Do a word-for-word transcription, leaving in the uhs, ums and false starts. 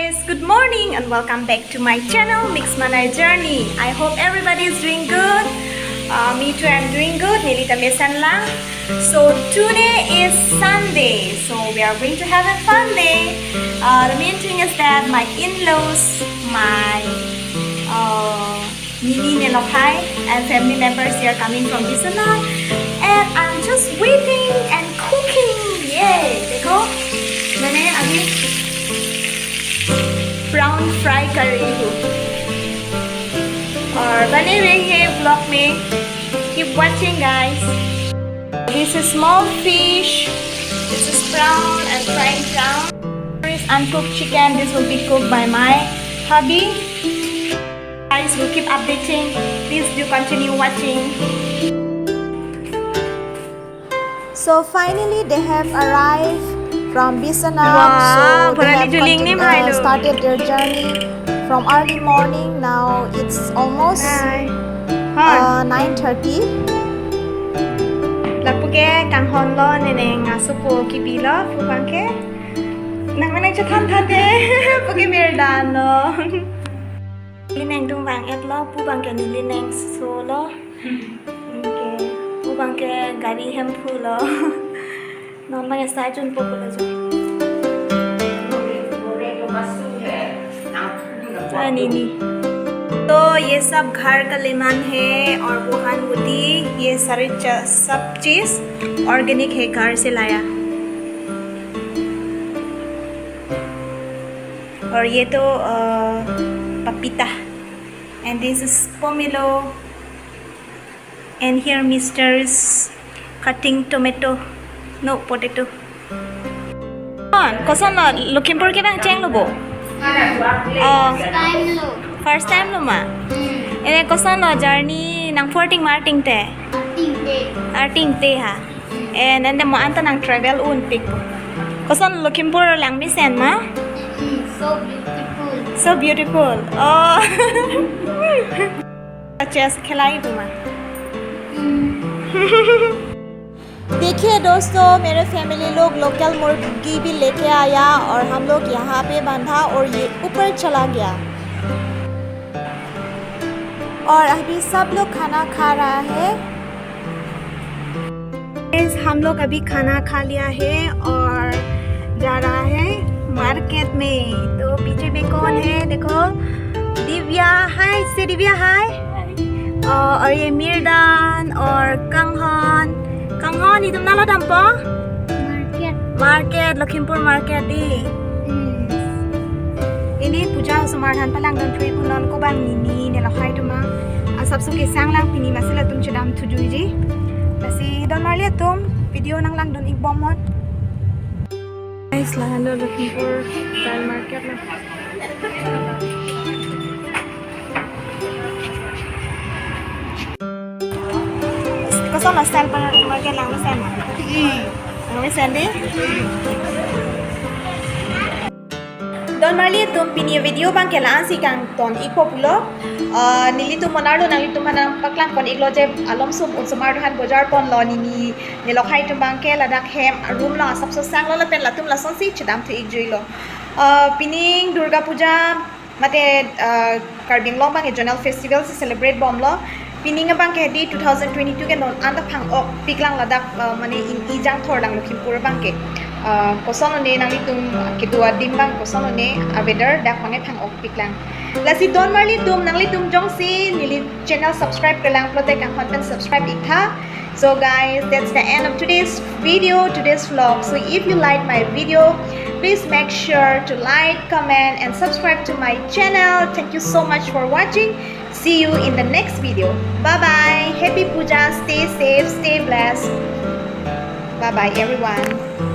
Yes, good morning and welcome back to my channel, Mix Manai Journey. I hope everybody is doing good. Uh, me too, I'm doing good. Neli ta mesen lang. So today is Sunday, so we are going to have a fun day. Uh, the main thing is that my in-laws, my uh, Nini Nelokhai and family members, they are coming from Biswanath, and I'm just waiting and cooking. Yay! देखो, मैंने अभी prawn fry कर रही हूँ और बने रहिए vlog में. Keep watching, guys. This is small fish. This is prawn. I'm frying prawn. This is uncooked chicken. This will be cooked by my hubby. Guys, we'll keep updating. Please do continue watching. So finally, they have arrived from Biswanath. Wow, so they have Juling contin- ni, uh, started their journey from early morning. Now it's almost uh, nine thirty. Lapu ke kanghon lo, ne neng asopo kipi lo, pu abang ke. Nang manang chethan thate, pu ke mirdan lo. Neli neng atum vang-et lo, pu abang ke neli neng so lo. Okay. Pu abang ke gari hem phu lo. Non abang ke sai chun po pulo jo. Ah, Nini. तो ये सब घर का लेमन है और वो हन होती, ये सारे च-, सब चीज़ ऑर्गेनिक है, घर से लाया। और ये तो, अ, पपीता। And this is pomelo. And here Mister is cutting tomato. No, potato. Kon, koson lo, Lakhimpur ke bang cheng lo bo? Oh. Time lo. First time lo ma? Hmm. Ene koson lo journey nang forting marting te? Arting te. Arting te ha. And then mo anta nang travel un pik. Koson Lakhimpur lang mesen ma? Mm, so beautiful. So beautiful. Oh. Chess khelai pu ma? Mm. देखिए दोस्तों, मेरे फैमिली लोग लोकल मुर्गी भी लेके आया और हम लोग यहाँ पे बांधा और ये ऊपर चला गया। और अभी सब लोग खाना खा रहा है। Guys, हम लोग अभी खाना खा लिया है और जा रहा है मार्केट में। तो पीछे में कौन है? देखो, दिव्या। हाय, से दिव्या, हाय। अ, और ये मिर्दान और कंगन। कंगन, itum nalo dampo? Market. Market, Lakhimpur market di. Hmm. Pini puja osomar than palangdun three punon ko bang Nini Nelokhai atum asapso kesang lang pini masi latum chedam thujuiji. Lasi don marli atum video nanglangdun ik bom hot. Guys, lahan lo Lakhimpur style market lo. Koson lo style pa market lang mesen ma? Hmm. Lang mesen di? Don marli atum pini video abang ke la-ansi kangton ikpo pulo. Ah, nelitum monarlo nanglitum aphan nangpaklang pon iklo je alomso osomar do han bojar ponlo Nini Nelokhai atum abang ke ladak hem room lo asapso sanglo lapen latum lasonsi chedam thu ikjuilo. Ah, pining Durga Puja mate, ah, Karbi Anglong abang ke zonal festival si celebrate bomlo. Pining abang ke di two thousand twenty-two ke non anta phang-ok piklang ladak, ah, mane in ijang thor lang Lakhimpur abang ke. Ah, koson lo ne nanglitum kedo adim abang koson lo ne a-weather dak abang ke phang-ok piklang. Lasi don marli atum nanglitum jongsi neli channel subscribe kelang pulote kanghon pen subscribe iktha. So guys, that's the end of today's video, today's vlog. So if you like my video, please make sure to like, comment, and subscribe to my channel. Thank you so much for watching. See you in the next video. Bye bye. Happy Puja. Stay safe. Stay blessed. Bye bye, everyone.